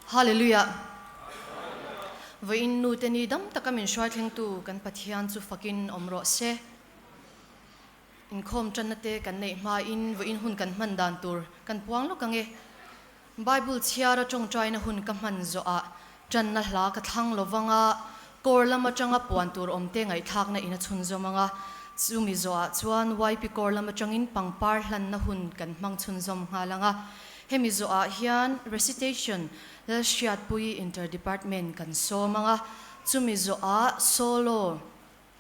Hallelujah! Vawiin nute ni dam taka min hruai thlengtu kan Pathian chu fakin awm rawh se. Inkhawm tanna te kan neih hmain vawiin hun kan hman dan tur kan puang lawk ang e. Bible chhiara tawngtaina hun ka hman zawhah tanna hla ka thlang lo vang a, kawr lam atanga puan tur awmte ngaihthlakna in a chhunzawm ang a, chumi zawhah chuan YP kawr lam atangin pangpar hlanna hun kan hmang chhunzawm nghal ang a. Hemi zawhah hian Recitation Lalhriatpui Inter-Department kan sawm ang a, chumi zawhah Solo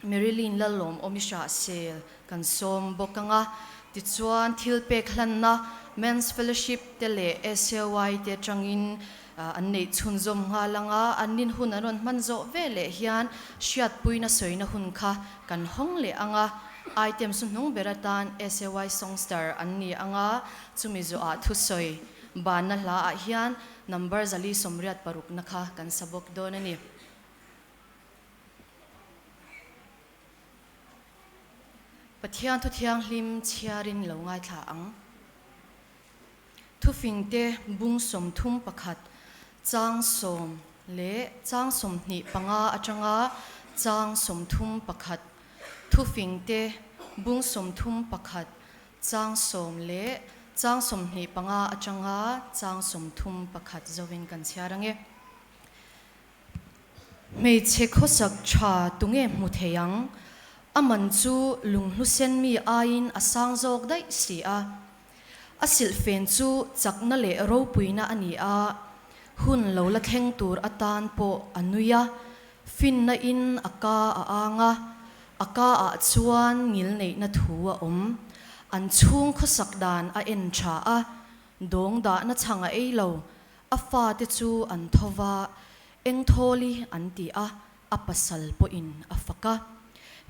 Marilyn Lalawm Omisha Sel kan sawm bawk ang a, tichuan thil pek hlanna Men's Fellowship te leh SAY te atangin an neih chhunzawm nghal ang a, an nin hun an rawn hman zawh ve leh hian hriatpuina sawina hun kha kan hawng leh ang a, item su hnung ber atan SAY Songster an ni ang a, chumi zawhah thusawi banna hlaah hian number 486 na kha kan sa bawk dawn a ni. Pathian thu thianghlim chhiarin lo ngaithla ang. Thufingte bung 31 chang sawm leh chang 25 atanga chang 31 Thufingte bung 31 chang sawm leh chang 25 atanga chang 31 zovin kan chhiar ang e. Hmeichhe khawsak tha tunge hmu thei ang? A man chu lunghlu sen mi aiin a sang zawk daih si a. A silhfen chu chakna leh ropuina a ni a, hun lo la thleng tur atan pawh a nui a, finna in a ka a ang a, a ka ah chuan ngilneihna thu a awm. An chhung khawsak dan a en tha a, dawng dahna chhang a ei lo, A fate chu an tho va, Engthawli an ti a, a pasal pawhin a fak a.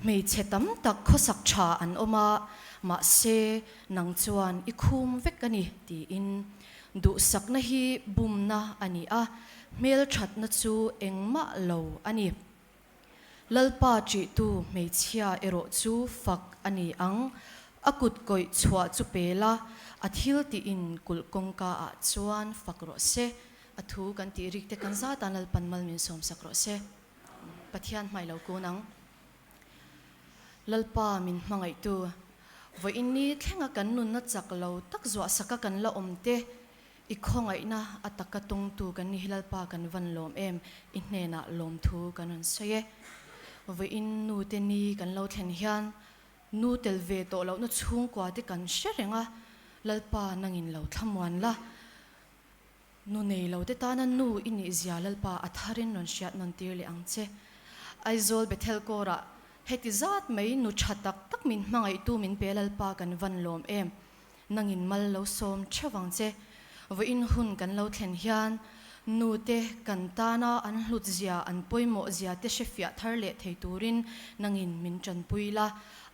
Hmeichhe tam tak khawsak tha an awm a, mahse nang chuan i khum vek a ni tiin. Duhsakna hi bumna a ni a, hmelthatna chu engmah lo a ni. Lalpa ṭihtu hmeichhia erawh chu fak a ni ang. A kut kawih chhuah chu pe la, a thil tiin kulh kawngka ah chuan fak rawh se. A thu kan tih rik te kan zat a Lalpan mal min sawm sak rawh se. Pathian hmai lo kun ang. Lalpa min hmangaihtu, vawiin ni thlenga kan nunna chak lo tak zuah saka kan la awm te, I khawngaihna a taka tawngtu kan ni hi Lalpa kan van lawm em, i hnenah lawmthu kan rawn sawi e. Vawiin nu te ni kan lo thlen hian nu tel ve tawh lohna chhungkua te kan hre reng a, Lalpa nangin lo thlamuan la, nu nei lo te tana nu i nih zia Lalpa a tharin rawn hriat nawn tir leh ang che. Aizawl Bethel Kawrah heti zat mai nu tha tak tak min hmangaihtu min pe Lalpa kan van lawm em. Nangin mal lo sawm theuh ang che. Vawiin hun kan lo thlen hian nute kan tana an hlut zia, an pawimawh zia te hrefiah thar leh thei turin nangin min tanpui la,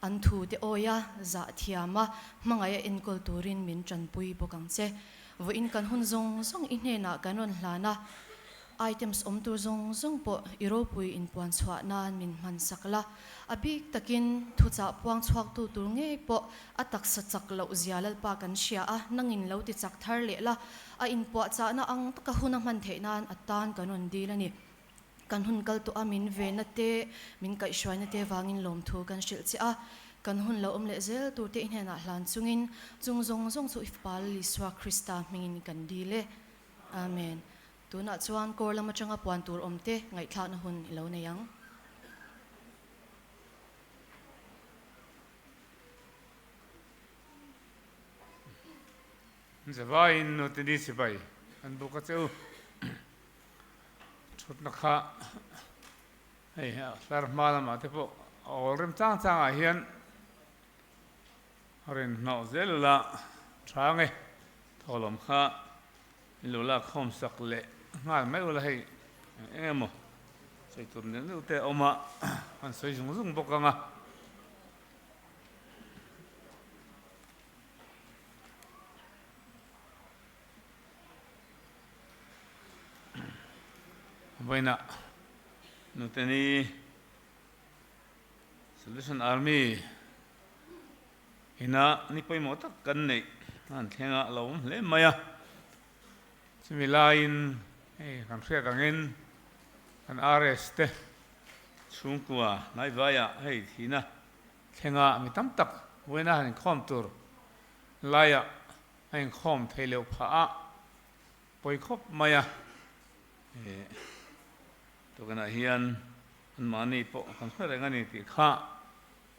an thu te awia zah thiama hmangaih a enkawl turin min tanpui bawk ang che. Vawiin kan hun zawng zawng i hnenah kan rawn hlan a. Items awm tur zawng zawng pawh i ropui inpuan chhuah nan min hman sak la. A bik takin thuchah puang chhuaktu tur ngei pawh a taksa chak loh zia Lalpa kan hria a, nangin lo ti chak thar leh la, a inpuahchahna ang taka hun a hman theih nan a tan kan rawn dil a ni. Kan hun kal tawh a min vena te, min kaihhruaina te vangin lawmthu kan hrilh che a, kan hun lo awm leh zel tur te i hnenah hlan chungin chung zawng zawng chu i fapa Lal Isua Krista hmingin kan dil e. Amen. Tunah chuan kawr lam atanga puan tur awm te ngaihthlakna hun i lo nei ang. Zavaiin nute ni sipai an buk a che u. Thutna kha hei hlar hma lamah te pawh a awl rem chang changah hian a rawn hnawh zel ula tha nge thawhlawm kha I lo lak khawm sak leh nghal mai ula hei eng emaw sawi tur neuh neuh te a awm a, an sawi zung zung bawk ang a. Vawiinah Nuteni Salvation Army Ina ni pawimawh tak kan neih an thleng a, a lo awm hle mai a. Chumi laiin Hei kan hriat angin kan RS te chhungkua hnaivaiah hei thihna thlenga mi tam tak vawiina han inkhawm tur laiah a inkhawm thei leuh phah a, pawi khawp mai a. Tukinah hian anmahni pawh kan hre reng a ni tih kha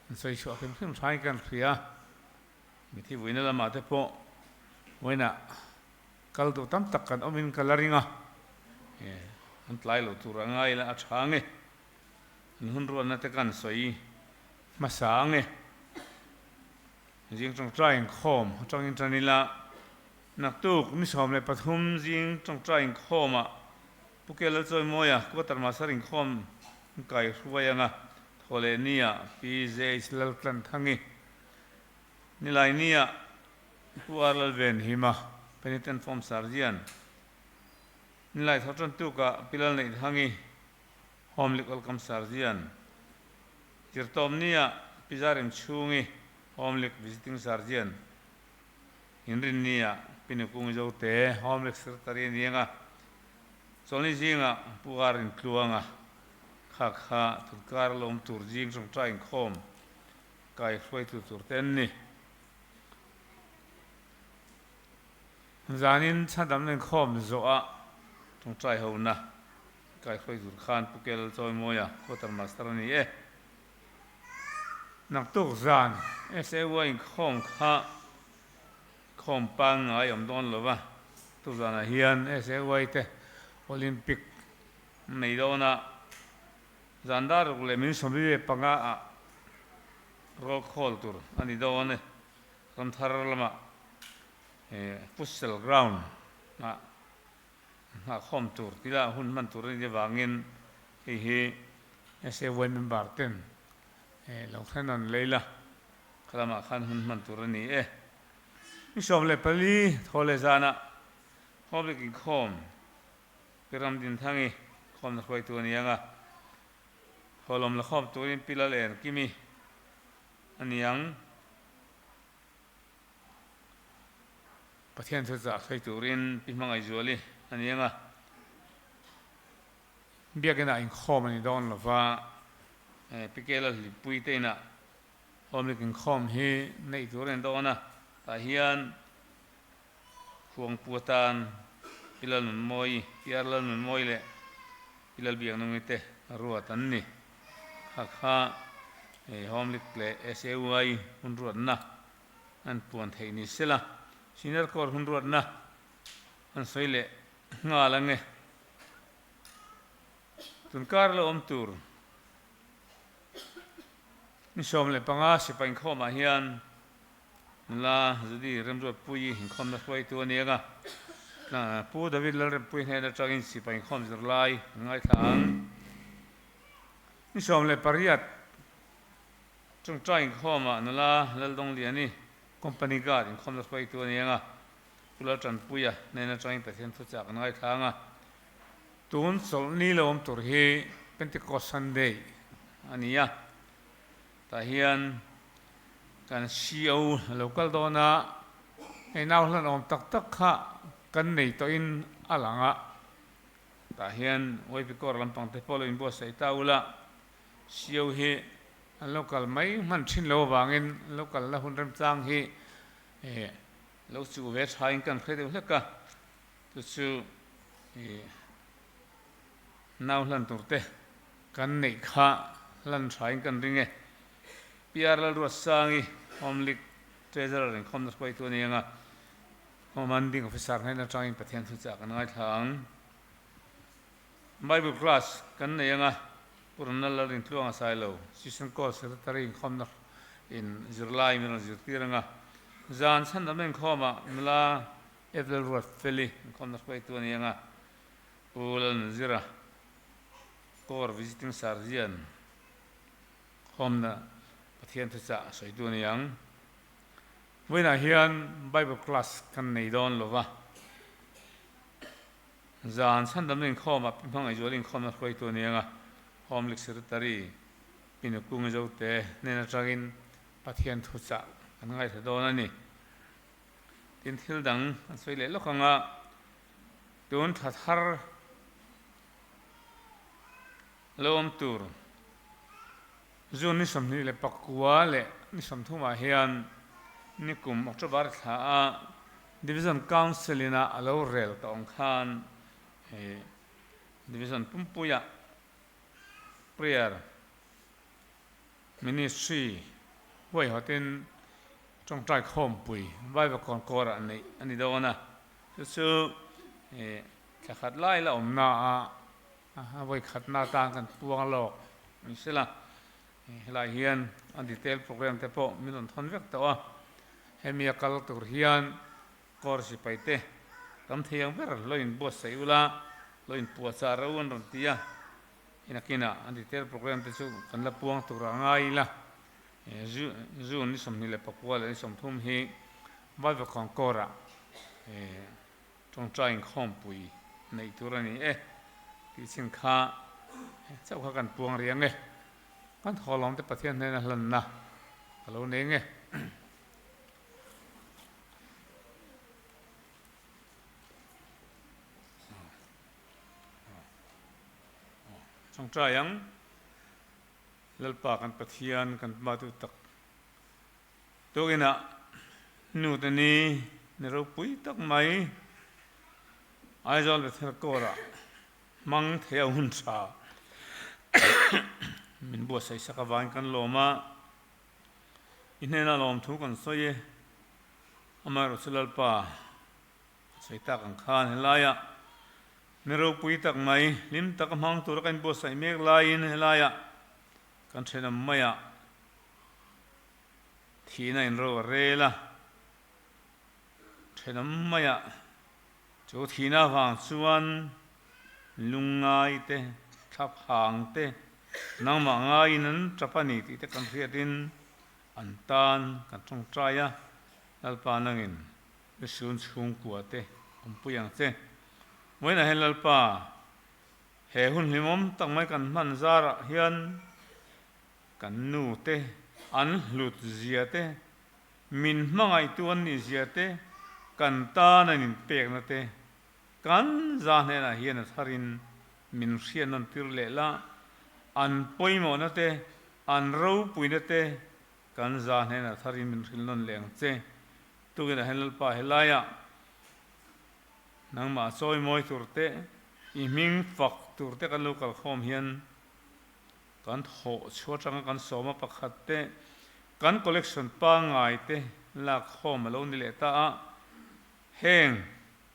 an sawi chhuah hrim hrim thain kan hria. Mithi vuina lamah te pawh vawiinah kal duh tam tak kan awmin ka la ring a, an tlai lo tur a ngai la a tha ange, an hun ruatna te kan sawi hmasa ange. Zing tawngtai inkhawm atangin tan ila, naktuk ni 13 zing tawngtai inkhawmah Pu Kelal Chawimawia quarter master inkhawm kai hruai anga thaw leh nia Pi JH Laltlanthangi Nilainiah Pu R Lalvenhima, Penitent Form Sergeant, Nilai Thawhtantukah Pi Lalneihthangi, Home Legal Cum Sergeant, Zirtawmniah Pi Zarimchhungi, Home League Visiting Sergeant, Inrinniah Pi Nukungi Zote, Home League Secretary a ni ang a, Chawlhni zingah Pu R Intluanga kha kha tunkar la awm tur zing tawngtai inkhawm Kai hruaitu tur te an ni. Zanin chhandamna inkhawm zawhah tawngtai hona kai hruai tur khan Pu Kel Chawimawia quarter master a ni e. Naktuk zan SAY inkhawm kha khawm pangngai awm dawn lo va, tuk zanah hian SAY te Olympic nei dawnah Zan dar ruk leh min 75 ah roll call tur a ni dawn e. Ramthar lamah futsal ground ah nghahkhawm tur tila hun hman tur a nih avangin hei hi SAY member ten lo thlen an lei la, khalamah khan hun hman tur a ni e. Ni 14 thaw leh zanah public inkhawm Pi Ramdinthangi khawmna hruaitu a ni ang a, thawhlawm la khawm turin Pi Lal Kimi a ni ang. Pathian thuchah hruai turin Pi Hmangaihzuali a ni ang a, biakinah inkhawm a ni dawn lo va, Pi Kela Hlipui te inah Home inkhawm hi neih tur a ni dawn a, tah hian Khuangpu atan Pi Lalnunmawi, Pi Ar Lalnunmawi leh Pi Lalbiaknungi te ruat an ni. Kha kha Home League leh SAY hun ruatna an puan theih ni sela, Senior Corps hun ruatna an sawi leh nghal ang e. Tunkar lo awm tur ni 15 sipai inkhawmah hian Nula Judy Remruatpuii inkhawmna hruaitu a ni ang a, Pu David Lalrempuii hnen atangin sipai inkhawm zirlai an ngaithla ang. Ni 18 tawngtai inkhawmah nula Laldawngliani Company Guard inkhawmna hruaitu a ni ang a, Pu Laltanpuia hnen atangin Pathian thuchah kan ngaithla ang a. Tun chawlhni lo awm tur hi Pentecost Sunday a ni a, Tah hian kan CO a lo kal dawn a, hei nau hlan awm tak tak kha kan nei tawhin a lang a, tah hian YP Corps lampang te pawh lo inbuatsaih ta ula, CO hi an lo kal mai hman thin lo avangin an lo kalna hun remchang hi lo chuh ve thain kan hre deuh hlek a, chu chu Nau hlan tur te kan neih kha hlan thain kan ring e. PR Lalruatsangi, Home League Treasurer inkhawmna hruaitu a ni ang a, Commanding Officer hnen atangin Pathian thuchah kan ngaithla ang. Bible Class kan nei ang a, Pu Ronald Lalrintluanga Sailo, Session Court Secretary inkhawmna in zirlai min rawn zirtir ang a, zan chhandamna inkhawmah nula F Lalruatfeli inkhawmna hruaitu a ni ang a, Pu Lalnunzira, Corps Visiting Surgeon, khawmna Pathian thuchah sawitu a ni ang. Vawiinah hian Bible class kan nei dawn lo va, zan chhandamna inkhawmah Pi Hmangaihzuala inkhawmna hruaitu a ni ang a, Home League Secretary Pi Nukungi Zote hnen atangin Pathian thuchah kan ngaithla dawn a ni. Tin thil dang an sawi leh lawk ang a, tun tha thar. Lo awm tur June ni 29 leh ni 30 ah hian nikum October thla a Division Council in a alo rel tawh ang khan Division pumpuia Prayer Ministry huaihawtin tawngtai khawmpui Vaivakawn kawrah neih a ni dawn a, chu chu thla khat lai la awmna a a vawi khatna atan kan puang lawk ni sela, helai hian a detail program te pawh min rawn thawn vek tawh a, hemi a kal tur hian kawr sipai te tam thei ang ber lo inbuatsaih ula, lo inpuahchah reuh an rawn ti a. Inakinah a detail program te chu kan la puang tur a ngai ila, June ni 29 leh ni 30 hi Vaivakawn Kawrah tawngtai inkhawmpui neih tur a ni e tih chin kha chauh kha kan puang rih ang e. Kan thawhlawm te Pathian hnena hlanna ka lo nei nge. Chawngtai ang, Lalpa kan Pathian kan hmatu tak tukinah hnute ni ni ropui tak mai Aizawl Bethel Kawrah hmang thei a hun tha min buatsaih sak avangin kan lawm a, i hnenah lawmthu kan sawi e, amaherawhchu Lalpa Sawi tak ang khan helaiah mi ropui tak mai, hlim taka hmang tura kan inbuatsaih mek laiin helaiah kan thenawm maiah thihna in ro a rel a, thenawm maiah chu thihna avang chuan lungngai te, thlaphang te, nangmah ngaiin an tap a ni tih te kan hriatin an tan kan tawngtai a, Lalpa nangin Misun chhungkua te awmpui ang che. Vawiinah hian Lalpa, he hun hlimawm tak mai kan hman zarah hian kan nu te an hlut zia te, min hmangaihtu an nih zia te, kan tan an inpekna te kan za hnenah hian a tharin min hriat nawn tir leh la, an pawimawhna te, an ropuina te kan za hnenah tharin min hrilh nawn leh ang che. Tukinah hian Lalpa helaiah nangmah chawi mawi tur te, i hming fak tur te kan lo kalkhawm hian kan thawh chhuah atanga kan sawma pakhat te, kan collection pangngai te lakkhawm a lo ni leh ta a, heng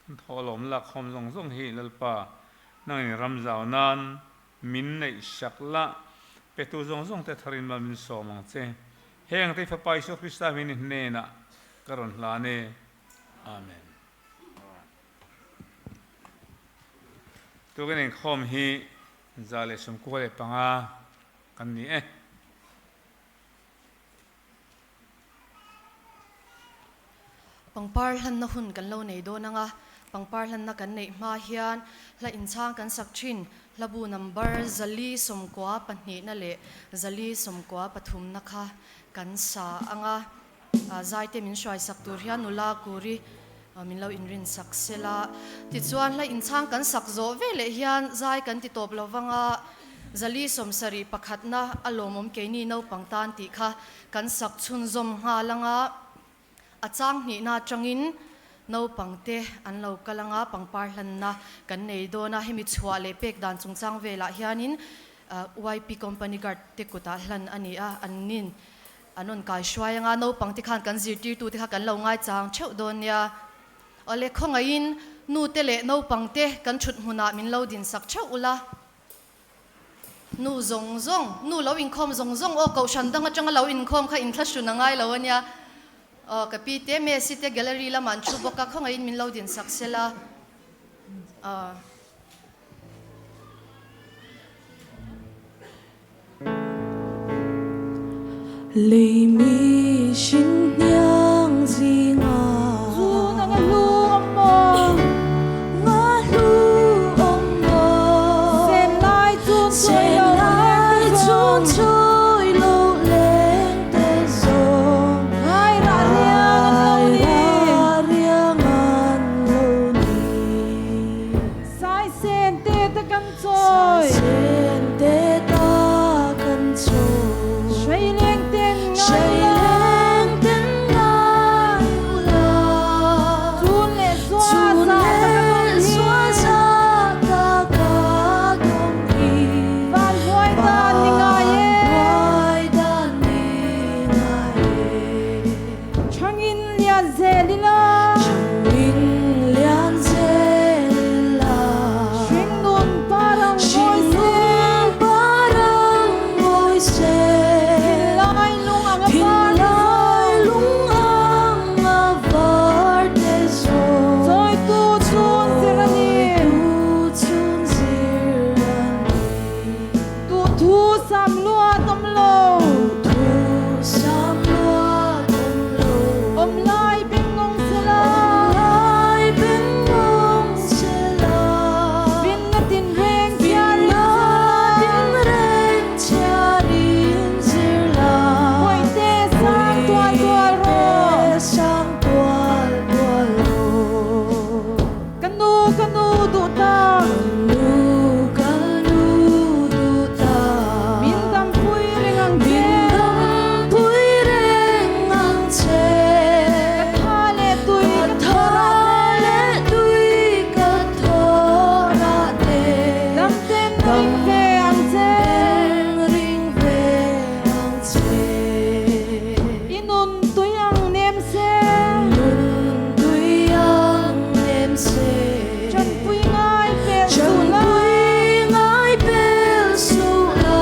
kan thawhlawm lakkhawm zawng zawng hi Lalpa nangin ram zau nan Min neih sak la, petu zawng zawng te tharin mal min sawm ang che. Heng te Fapa Isua Krista hming ni hnenah ka rawn hlan e. Amen. Tukin inkhawm hi 195 kan ni e. Pangpar hlanna hun kan lo nei dawn ang a, pangpar hlanna kan neih hma hian hla inchhang kan sak thin. Hlabu number 492na leh 493na kha kan sa ang a, zaite min hruai sak tur hian nula Kuri min lo inrin sak sela. Tichuan hla inchhang kan sak zawh veleh hian zai kan ti tawp lo vang a, 471na a lawmawm keini naupang tan tih kha kan sak chhunzawm nghal ang a. A chang hnihna atangin naupangte an lo kal anga pangpar hlanna kan nei dawn a, hemi chhuah leh pek dan chungchang velah hianin YP Company Guard te kutah hlan a ni a, an nin an rawn kai hruai anga naupangte khan kan zirtirtute kha kan lo ngaichang theuh dawn nia. Awle khawngaihin nute leh naupangte kan thut hmunah min lo dinsak theuh ula. Nu zawng zawng, nu lo inkhawm zawng zawng aw kohhran dang atanga lo inkhawm kha inthlahrun a ngai lo a nia. Aw ka pi te Messi te gallery lamah an thu bawk a, khawngaihin min lo din sak sela. Aw. Lei mi hring hniang zingah. Zun ang a hlu awm maw? Nga hlu awm maw? Sen lai chun chawi lo Sen lai leng te chun zawng. chawi lo leng te zawng. Ngai rah riang an lo Ngai ni. rah riang an lo ni. Sai sen te te kan chawi. Sai sen te. tak. Ka nu, ka nu duh tak. Min dampui reng ang che. Min dampui reng ang che. Ka tha leh tui Ka ka tha thawh rah te. leh tui ka thawh rah te. Dam ten ring ve ang che. Dam ten ring ve ang che. I nun tui ang nem se. Nun tui ang nem se. Chanpui ngai pel suh la. Chanpui ngai pel suh la.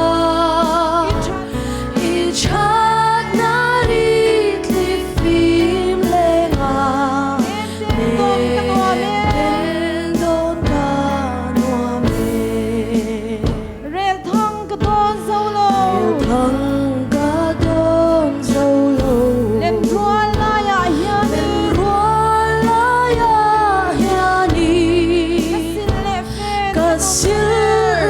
I that. I that na ri thli fim leng a. Nem ten dawn ka nuam e. Nem ten dawn ka nuam e. Rel thang ka dawn zo lo. Rel thang ka dawn zo lo. Len rual laiah hianin. Len rual laiah hianin. Ka sil leh fen Ka ka nun sil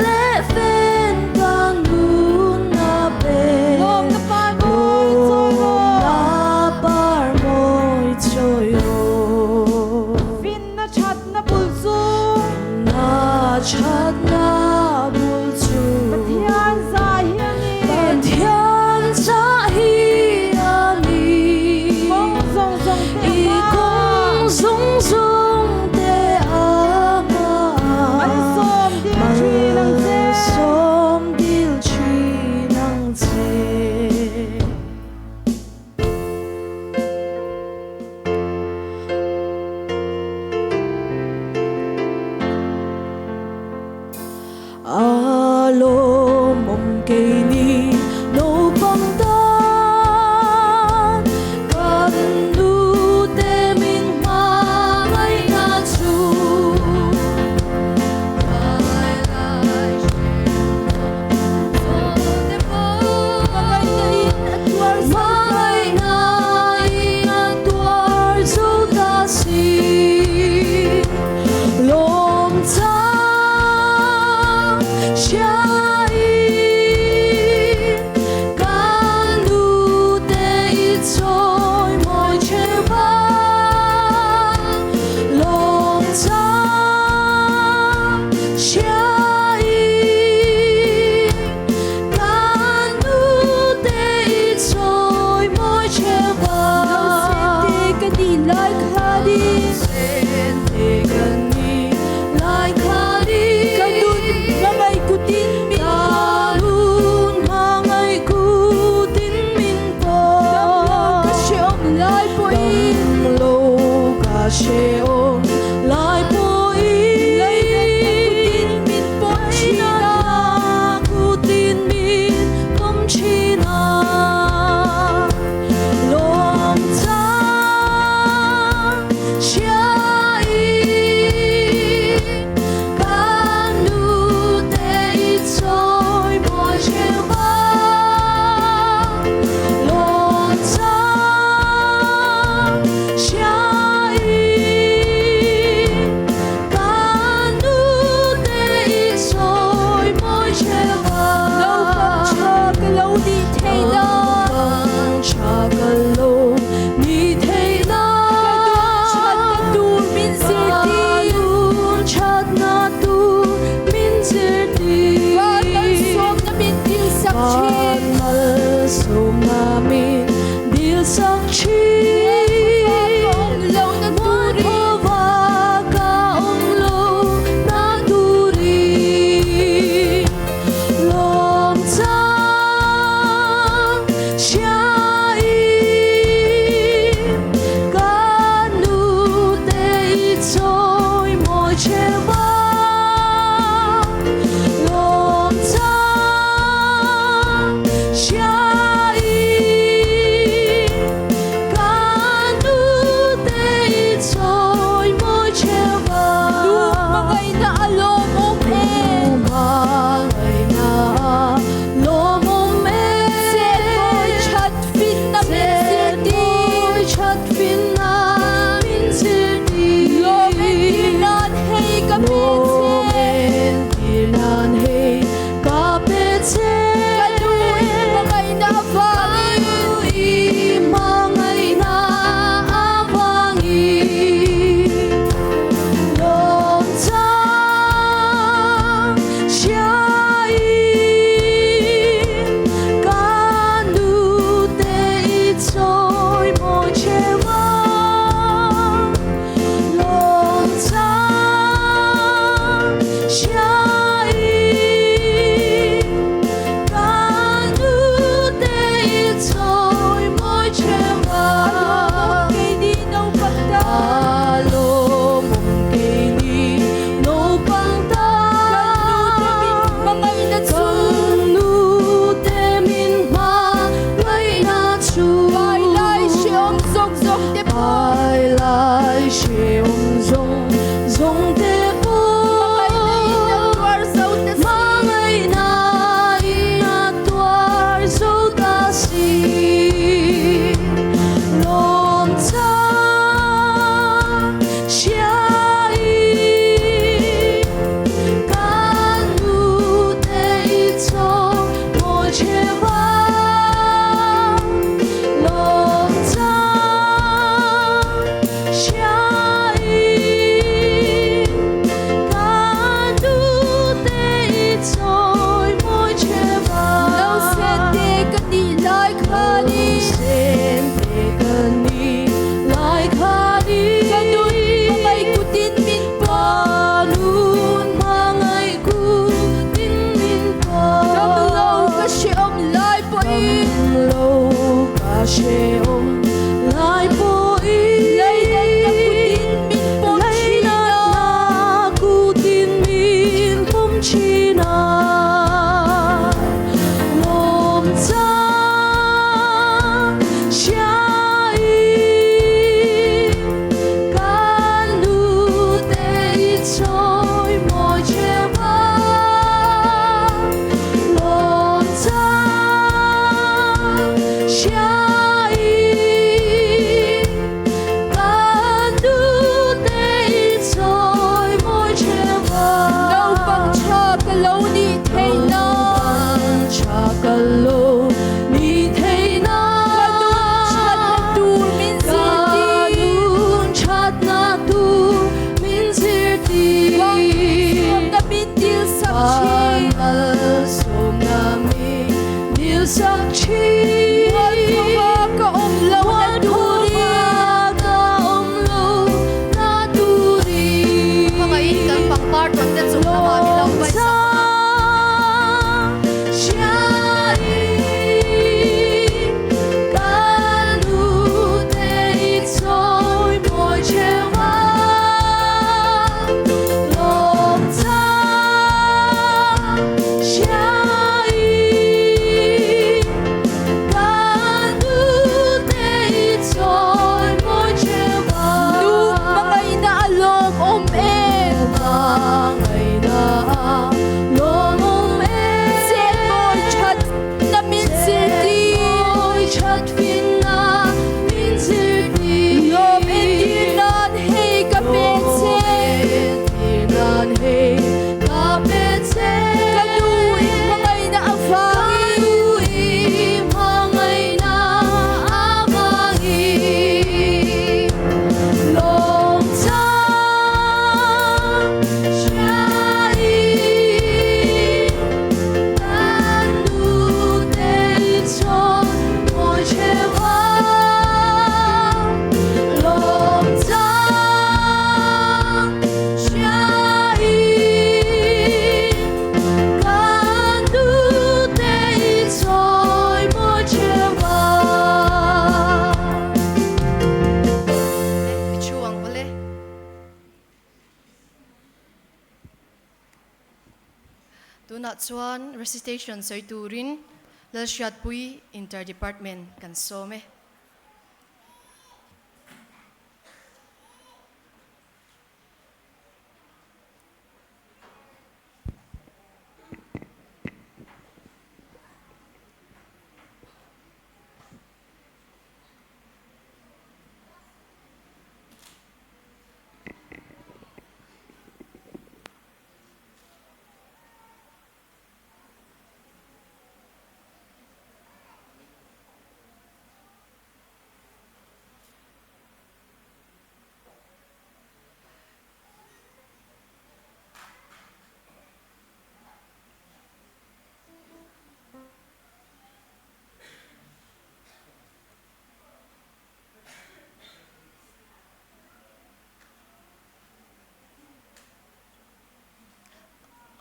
leh fen ka nun a pe. Lawmna par mawi chawi rawh. Lawmna par mawi chawi rawh. Finna thatna bul chu. Finna thatna bul chu. Pathian zah hi a ni. Pathian zah hi a ni. Kawng zawng zawng te I a hma. kawng zawng zawng te a hma. Malsawm dil thin ang che. Malsawm dil thin ang che. A lawmawm keini naupang tan, kan nute min hmangaihna chu. Hmangaihna in a tuar zo ta si. Lawm chang hriain, kan nute i chawi mawi theuh a. Lawm chang hriain, kan nute i chawi mawi theuh a. Te ka ni lai khanin. Te ka ni lai khanin. Ka nun hmangaih kutin min Ka nun hmangaih kutin min paw. Damlo ka hreawm lai pawhin. Damlo ka hreawm lai pawhin. Lainatna kutin min pawm thin a. Lainatna kutin min pawm thin a. Lawm chang hriain, kan nute i chawi mawi theuh a. Lawm chang hriain, kan nute i chawi mawi theuh a. Naupang tha ka lo nih theih nan. Naupang tha ka lo nih theih nan. Ka nun thatna tur min zirtir. Ka nun thatna tur min zirtir. Van malsawmna min dilsak thin. Van malsawmna min dilsak thin. Ka awm lohna turin. Mualphova ka awm lohna turin. Lawm chang hriain, kan nute i chawi mawi theuh a. Lawm chang hriain, kan nute i chawi mawi theuh a. Nu hmangaihna a lawmawm e. Hmangaihna a lawmawm e. Chet mawi that finna min zirtir. Chet mawi that finna min zirtir. Lawm entir nan hei ka pe che. Lawm entir nan hei ka pe che. Ka nu i hmangaihna avangin. Ka nu i hmangaihna avangin. Lawm chang Carton te chung lamah min lo paih sak ang a. Nu hmangaihna a lawmawm em? Chetmawi that na min zirtir. Lawm entir nan hei ka pe che. Ka nu i hmangaihna avangin. I thu ang awle. Tunah chuan recitation sawi turin Lalhriatpui Inter Department kan sawm e.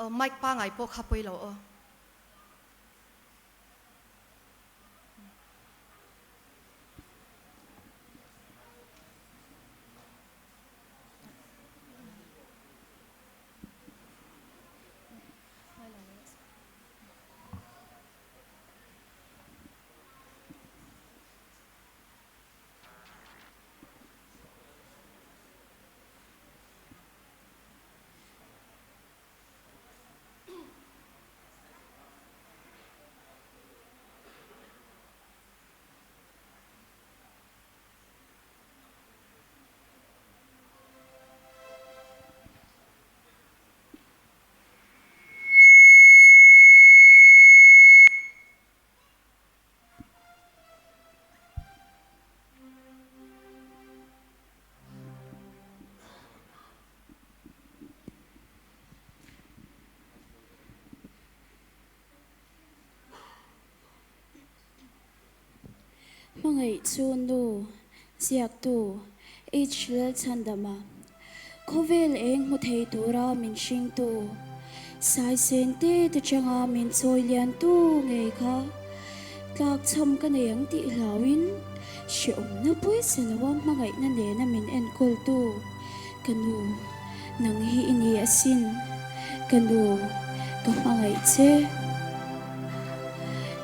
Mic pangai pawh kha pawi lo aw. Hmangaih chu nu, ziaktu H. Lalchhandama, Khawvel eng hmu thei tura min hringtu, Saisen te te changa min chawi liantu ngei kha tlakchham ka nei ang tih hlauin hrehawmna pawisa loa hmangaihna nena min enkawltu ka nu, nang hi i ni asin, ka nu, ka hmangaih che.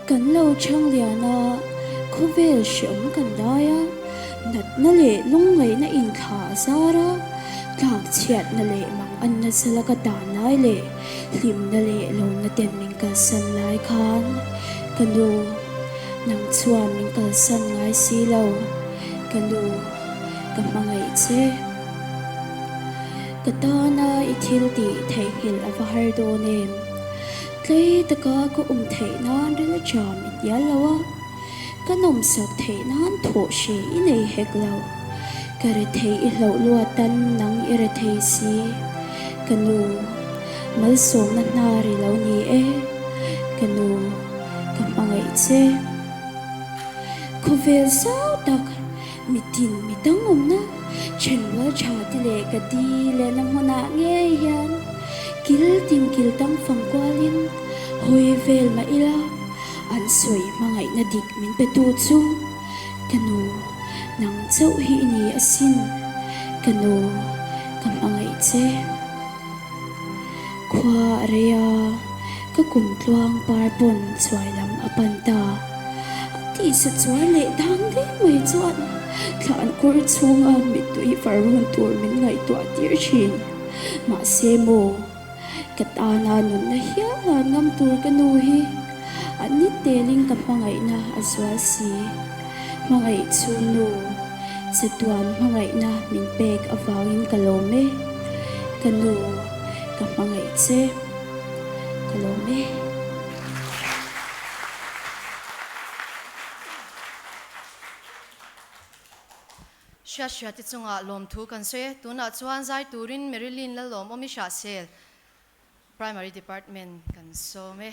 Kan lo chhang lian a, khawvel hrehawm kan dai a, natna leh lungngaihna inthla a zar a, tlak chhiatna leh mang an nasa laka dan lai leh hlimna leh lawmna ten min kalsan lai khan ka nu, nang chuan min kalsan ngai si lo, ka nu, ka hmangaih che. Ka tana i thil tih theihnghilh a va har dawn em? Tlei taka ka awm theih nan ril jam i hnial lo a, ka nawmsak theih nan thawh hre i nei hek lo. Ka rethei i hlauh luatan nang i rethei si. Ka nu, malsawmna hnar i lo ni e. Ka nu, ka hmangaih che. Khawvel zau tak mitin mi dang awmna thenrual tha te leh ka di lehna hmunah ngei hian. kil dang fang kualin hawi vel mah ila, an sawi hmangaihna dik min petu chu ka nu nang chauh hi i ni asin, ka nu ka hmangaih che. Khua a rei a, ka kum tluang par pawn chuai lam a pan ta. A tisa chuai leh dang deng mai chuan thlan kawr chhunga mittui far run tur min ngaihtuah tir thin. Mahse maw, ka tana nunna hial han ngam tur ka nu hi a ni telin ka hmangaihna a zual si. Hmangaih chu nu, chatuan hmangaihna min pek avangin ka lawm e. Ka nu, ka hmangaih che, ka lawm e. Hriat hriat te chungah lawmthu kan sawi e. Tunah chuan zai turin Marilyn Lalawmawmi Hrahsel, Primary Department kan sawm e.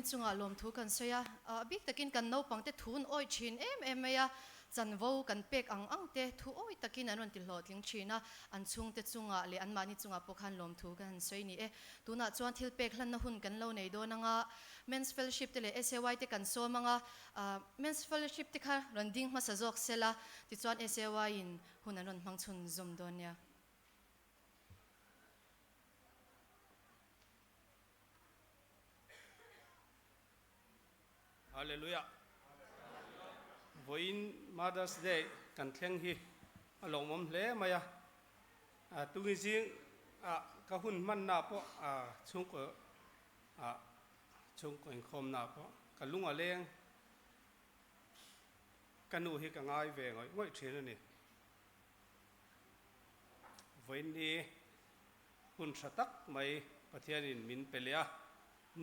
chungah lawmthu kan sawi a, a bik takin kan naupangte thu an awih thin em em mai a, chanvo kan pek ang ang te thu awih takin an rawn ti hlawhtling thin a, an chhungte chungah leh anmahni chungah pawh khan lawmthu kan han sawi ni e. Tunah chuan thil pek hlanna hun kan lo nei dawn ang a, Men's Fellowship te leh SAY te kan sawm ang a, Men's Fellowship te kha rawn ding hmasa zawk sela, tichuan SAY in hun an rawn hmang chhun zawm dawn nia. Hallelujah! Vawiin Mother's Day kan thleng hi a lawmawm hle mai a, tungi zing ah ka hun hmanna pawh chhungkaw ah chhungkaw inkhawmna pawh ka lung a leng, ka nu hi ka ngai ve ngawih ngawih thin a ni. Vawiin hi hun tha tak mai Pathianin min pe leh a,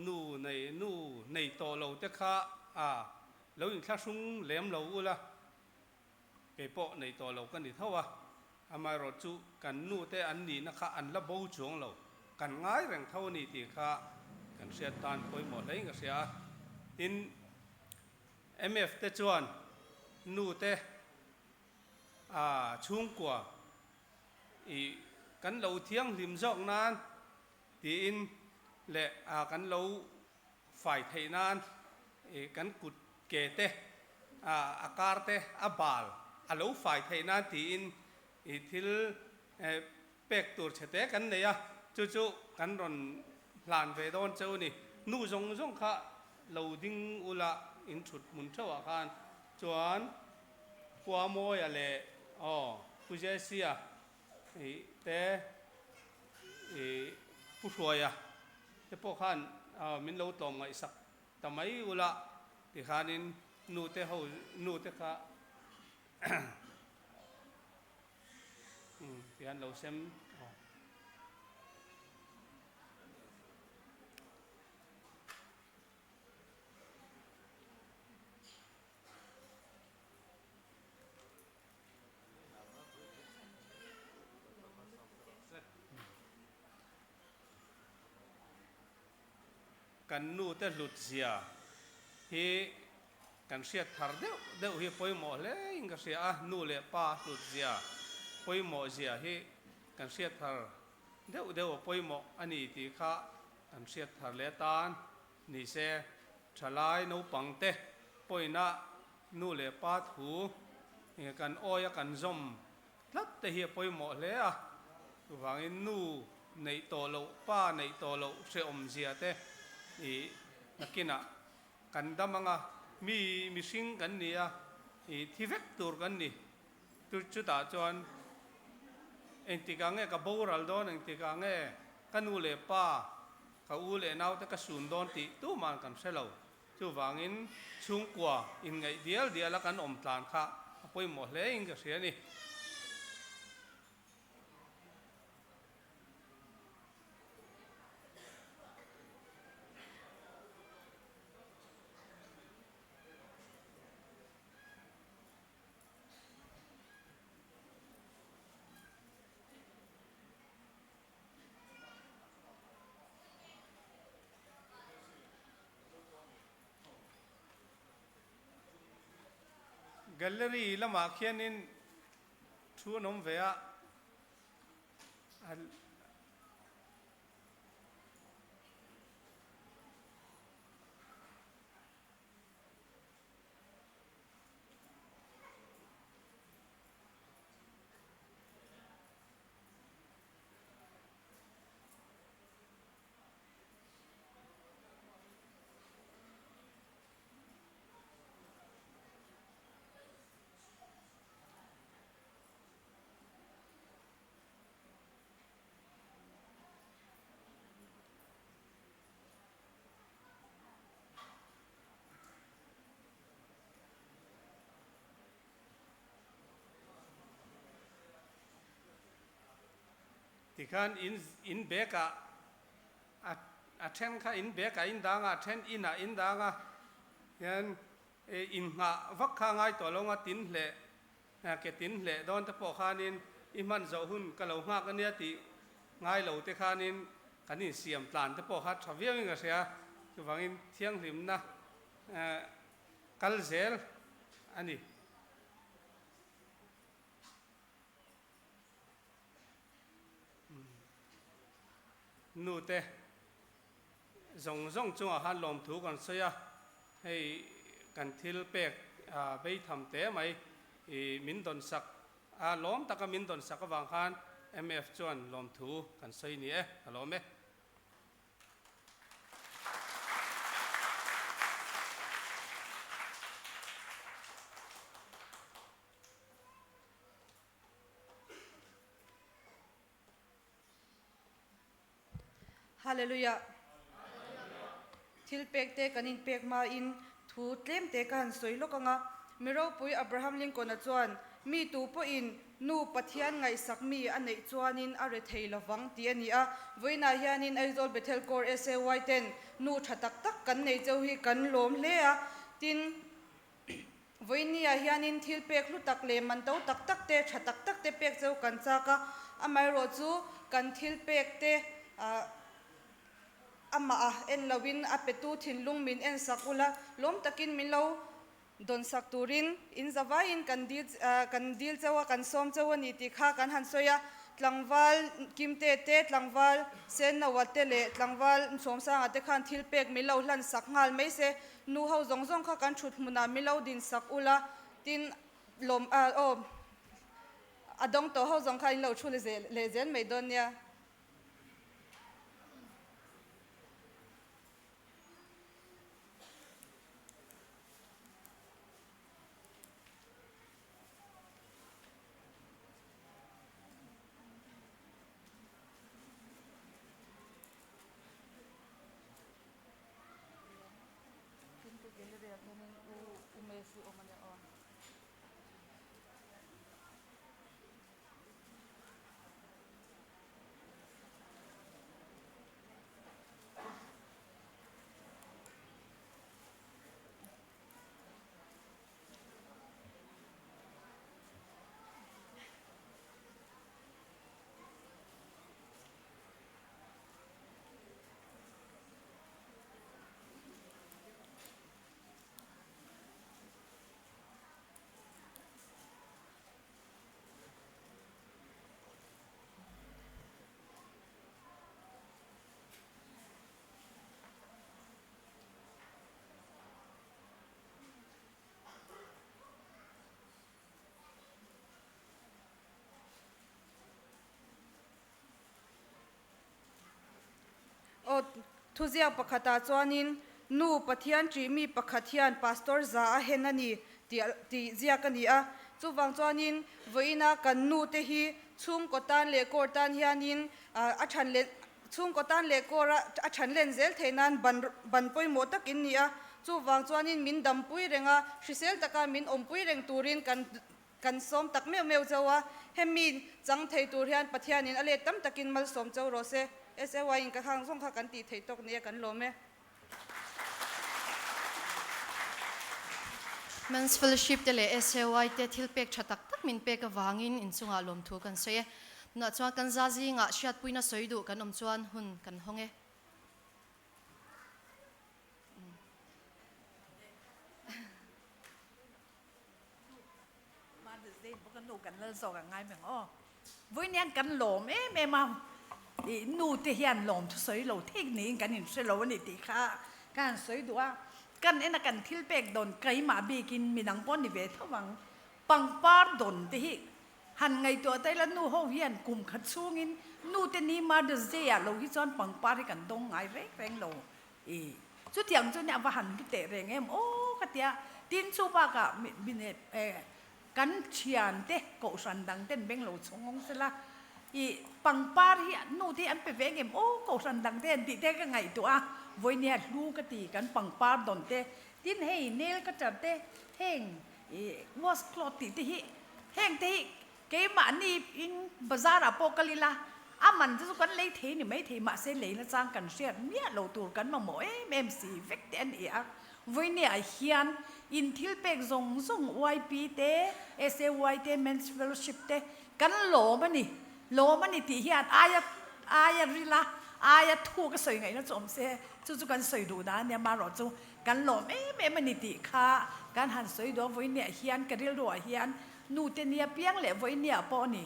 nu nei nu nei tawh lo te kha a lo inthlahrung lem lo ula, kei pawh nei tawh lo ka ni tho a, amaherawh chu kan nu te an nihna kha an la bo chuang lo, kan ngai reng tho a ni tih kha kan hriat tan pawimawh hlein ka hria a, tin MF te chuan nu te a chhungkua I kan lo thianghlim zawk nan tiin leh a kan lo fai theih nan i kan kut ke te a a kar te a bal a lo fai theih nan tiin i thil pek tur chhe te kan nei a, chu chu kan rawn hlan ve dawn cheu a ni. Nu zawng zawng kha lo ding ula in thut hmun theuhah khan chuan Khua Mawia leh aw Pu Jesia ih te ih Pu Hruaia te pawh khan min lo tlawm ngaihsak ta mai ula tikhanin nu te ho nu te kha tihian lo sem aw. Kan nu te hlut zia hi kan hriat thar deuh deuh hi pawimawh hle in ka hria a, nu leh pa hlut zia pawimawh zia hi kan hriat thar deuh deuh a pawimawh a ni tih kha kan hriat thar leh atan Ni se, thalai naupang te pawina nu leh pa thu kan awi a kan zawm tlat te hi a pawimawh hle a, chuvangin nu neih tawh loh, pa neih tawh loh hrehawmzia te ih nakinah kan dam ang a, mi mihring kan ni a, ih thi vek tur kan ni. Chu chutah chuan engtikah nge ka boral dawn, engtikah nge ka nu leh pa, ka u leh naute ka sun dawn tih tuman kan hre lo. Chuvangin chhungkua inngaih dial diala kan awm tlan kha a pawimawh hle in ka hria a ni. Gallery lamah khianin thu an awm ve a. Tikhan in in bag ah a a then kha in bag ah in dang a, a then in ah in dang a, hian in nghah vak kha ngai tawh lo nga tin hleh ke tin hleh dawn te pawh khanin i hman zawh hun ka lo nghak ania tih ngai lo te khanin kan insiam tlan te pawh kha tha viau in ka hria. Chuvangin thianghlimna kal zel a ni. Nute zawng zawng chungah khan lawmthu kan sawi a, hei kan thil pek beitham teh mai i min dawnsak a, lawm taka min dawnsak avang khan MF chuan lawmthu kan sawi ni e, ka lawm e. Hallelujah. Thil pek te kan inpek hmain thu tlem te ka han sawi lawk ang a. Mi ropui Abraham Lincoln-a chuan, Mi tu pawhin nu Pathian ngaihsak mi a neih chuanin a re thei lovang tih a ni a. Vawiinah hianin Aizawl Bethel Corps SAY ten nu tha tak tak kan nei cheu hi kan lawm hle a. Tin, Vawiinniah hianin thil pek hlu tak leh man to tak tak te, tha tak tak te pek cheu kan chak a, amaherawh chu kan thil pek te amah a en loin a petu thinlung min en sak ula, lawm takin min lo dawn sak turin in zavaiin kan dil kan dil cheu a, kan sawm cheu a ni tih kha kan han sawi a. Tlangval Kimte te, tlangval Sennoa te leh tlangval Sawmsanga te khan thil pek min lo hlan sak nghal mai se, Nu ho zawng zawng kha kan thut hmunah min lo din sak ula, tin lawm aw a dawng tawh ho zawng kha in lo thu leh zel mai dawn nia. Aw, thuziak pakhatah chuanin, Nu Pathian ṭih mi pakhat hian Pastor za a hen a ni tih tih ziak a ni a. Chuvang chuanin vawiina kan nu te hi chhungkaw tan leh kawr tan hianin a ṭhan len chhungkaw tan leh kawr a a ṭhan len zel theih nan ban ban pawimawh tak in ni a. Chuvang chuanin min dampui reng a, hrisel taka min awmpui reng turin kan Kan sawm tak meuh meuh chauh a, hemi chang thei tur hian Pathianin a let tam takin malsawm chauh rawh se. SAY in ka khang zawng kha kan tih theih tawk nia kan lawm e. Men's Fellowship te leh SAY te thil pek tha tak tak min pek avangin inchungah lawmthu kan sawi e. Tunah chuan kan za zingah hriatpuina sawi duh kan awm chuan hun kan hawng e. Mother's Day bawk a nu kan lal zawk ang ngai meng aw. Vawiin hian kan lawm em em a, ih nu te hian lawm thu sawi lo thik niin kan inhre lo a ni tih kha ka han sawi duh a. Kan en a kan thil pek dawn keimah bikin midang pawh ni ve tho ang. Pangpar dawn te hi han ngaihtuah ta ila nu ho hian kum khat chhungin nu te ni Mother's Day ah lo hi chuan pangpar hi kan dawng ngai reng reng lo. I chutiang chu nia va han hlu teh reng em aw ka tia tin chu bakah mi kan thian te kohhran dang ten beng lo chhung awng sela i pangpar hi nu te hi an pe ve ngem aw kohhran dang te an tih te ka ngaihtuah a vawinia hlu ka ti kan pangpar dawn te tin hei nail cutter te heng i wash cloth tih te hi heng te hi Keimahni in bazar ah pawh kal ila, a man te chu kan lei thei ni maithei mahse leina chang kan hriat miah lo tur kan mamawh em em si vek te a ni a. Vawinia ah hian in thil pek zawng zawng YP te, SAY te, Men's Fellowship te kan lawm a ni, lawm a ni tih hian aia aia rila. Aia thu ka sawi ngaihna chu awm se, chu chu kan sawi duh dan a nia, amaherawhchu kan lawm em em a ni tih kha kan han sawi duh a, vawinia hian ka rilruah hian nu te nia piang leh vawinia pawh a ni.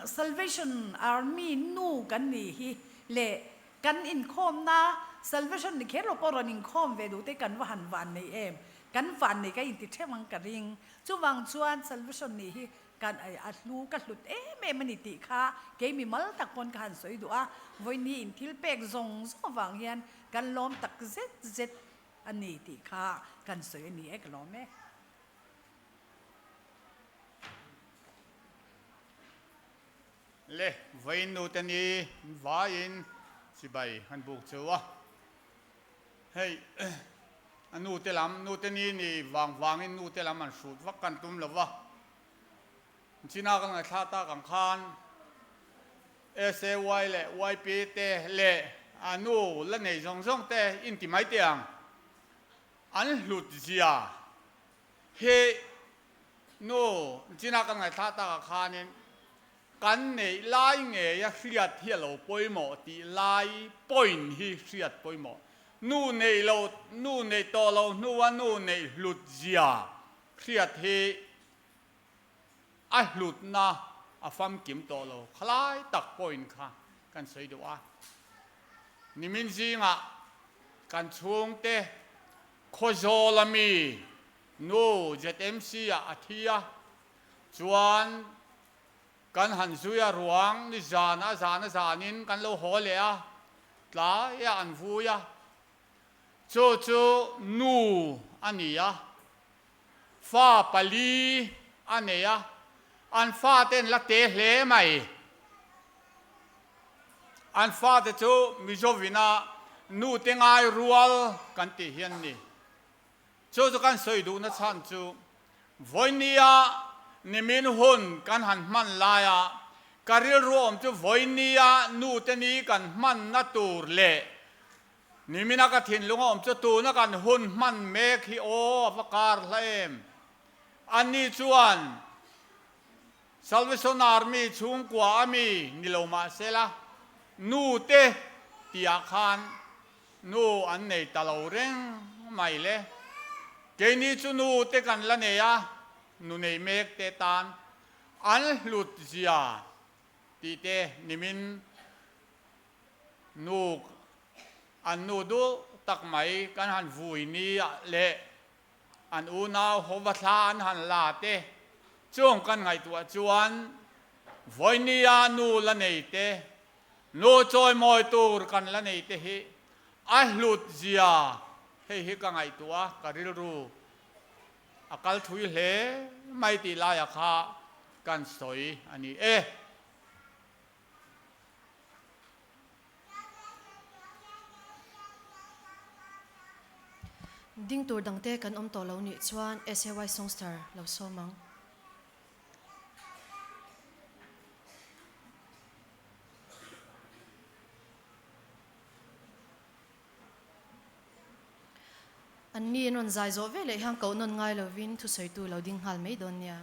Salvation Army nu kan nih hi leh kan inkhawmna Salvation ni kher lo pawh rawn inkhawm ve duh te kan va han van nei em? Kan van nei ka inti theuh ang ka ring. Chuvang chuan Salvation nih hi kan a hlu ka hlut em em a ni tih kha kei mi mal tak pawn ka han sawi duh a, vawiini in thil pek zawng zawng avang hian kan lawm tak zet zet a ni tih kha kan sawi a ni e ka lawm e. Le, vawiin nute ni vaiin chibai han buk chu a. Hei, a nute lam, nute ni ni vang vangin nute lam an hrut vak kan tum lo va. China ka ngaithla tak ang khan SAY leh YP te leh a nu la nei zawng zawng te inti mai teh ang. An hlut zia hi Nu, China ka ngaithla takah khanin kan neih lai ngeia hriat hi a lo pawimawh tih lai point hi hriat pawimawh. Nu neih lo, nu neih tawh lo hnua nu neih hlut zia hriat hi a hlutna a famkim tawh lo khalai tak point kha kan sawi duh a. Nimin zingah kan chhungte Khawzawl ami Nu ZMC ah a thi a, chuan kan han zui a ruang ni zan a zan a zanin kan lo haw leh a, tlaiah an vui a, chu chu nu a ni a, fa pali a nei a, an fate an la te hle mai. An fate chu Mizovina nu te ngai rual kan tih hi an ni. Chu chu kan sawi duhna chhan chu vawinia nimin hun kan han hman laia ka rilru awm chu vawinia nute ni kan hmanna tur leh nimina ka thinlung a awm chu tuna kan hun hman mek hi aw a va kar hla em. Anni chuan Salvation Army chhungkua a mi ni lo mahsela nute tihah khan Nu an nei ta lo reng mai le. Keini chu nu te kan la nei a, nu nei mek te tan an hlut zia tih te nimin nu an nu duh tak mai kan han vui ni ah leh an unau ho va thla an han la te chung kan ngaihtuah chuan vawinia nu la nei te Nu chawimawi tur kan la nei te hi a hlut zia hei hi ka ngaihtuah a, ka rilru a kal thui hle mai tih laia kha kan sawi a ni e. Ding tur dangte kan awm tawh lo nih chuan SAY Songster lo sawm ang. An ni an rawn zai zawh veleh hian koh nawn ngai lovin thusawitu lo ding nghal mai dawn nia.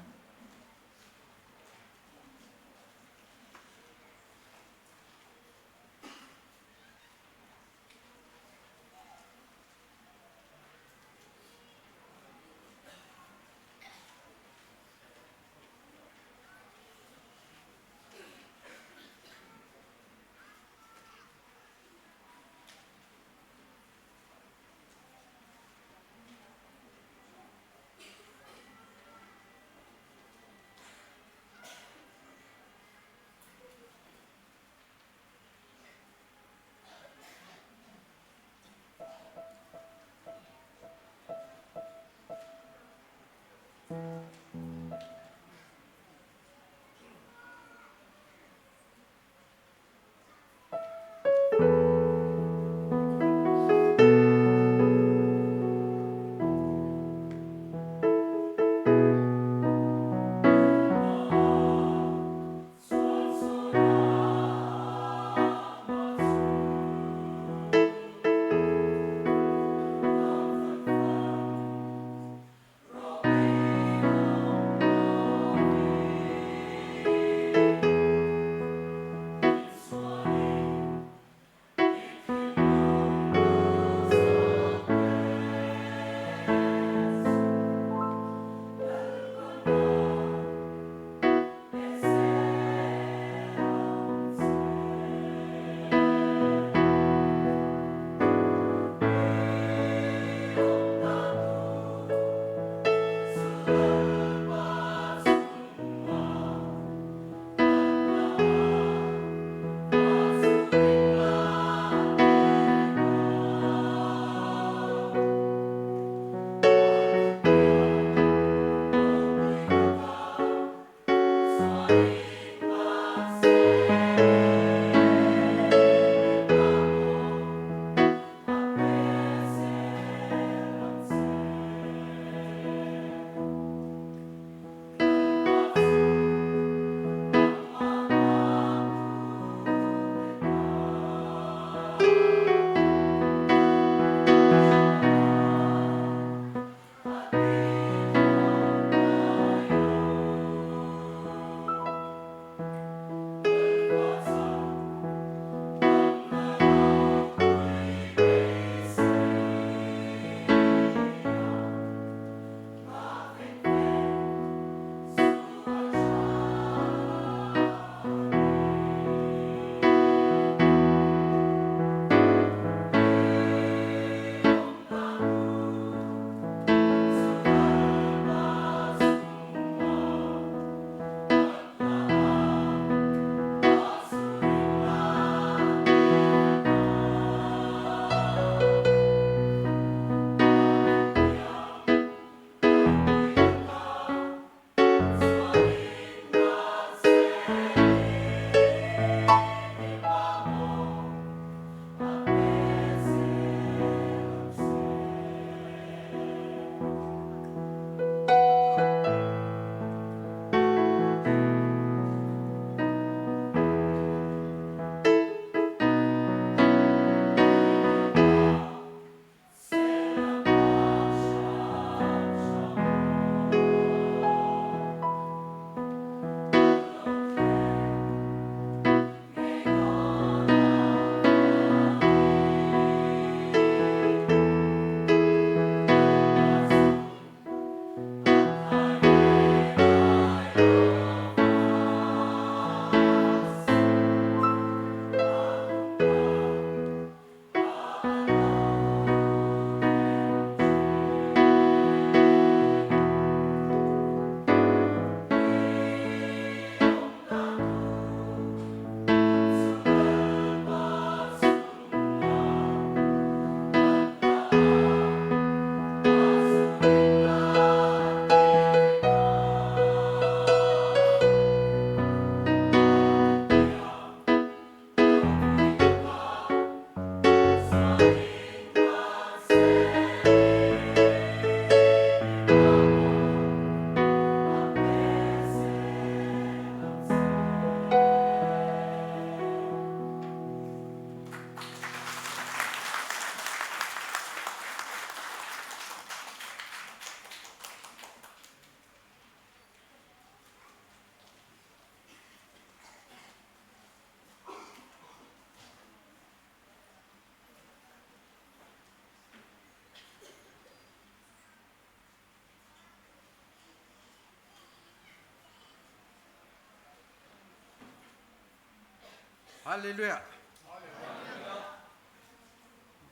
Hallelujah.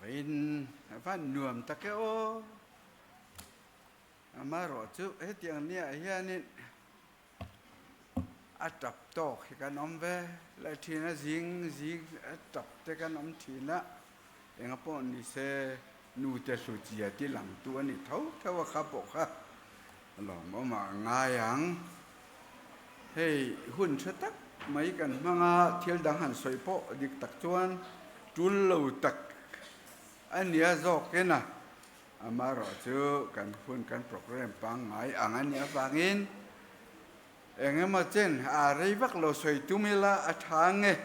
Vawiin a van nuam tak e aw. Amaherawhchu hetiang niah hianin a tap tawk hi kan awm ve leh thin a, zing zing a tap te kan awm thin a, enga pawh ni se nute hlutzia ti langtu a ni tho tho a kha pawh kha a lawmawm ah a ngai ang. Hei hun tha tak mai kan hmang a, thil dang han sawi pawh dik tak chuan tul lo tak a nia zawk en a, amaherawhchu kan hun kan program pangngai ang a nih avangin eng emaw chen a rei vak lo sawi tum ila a tha nge.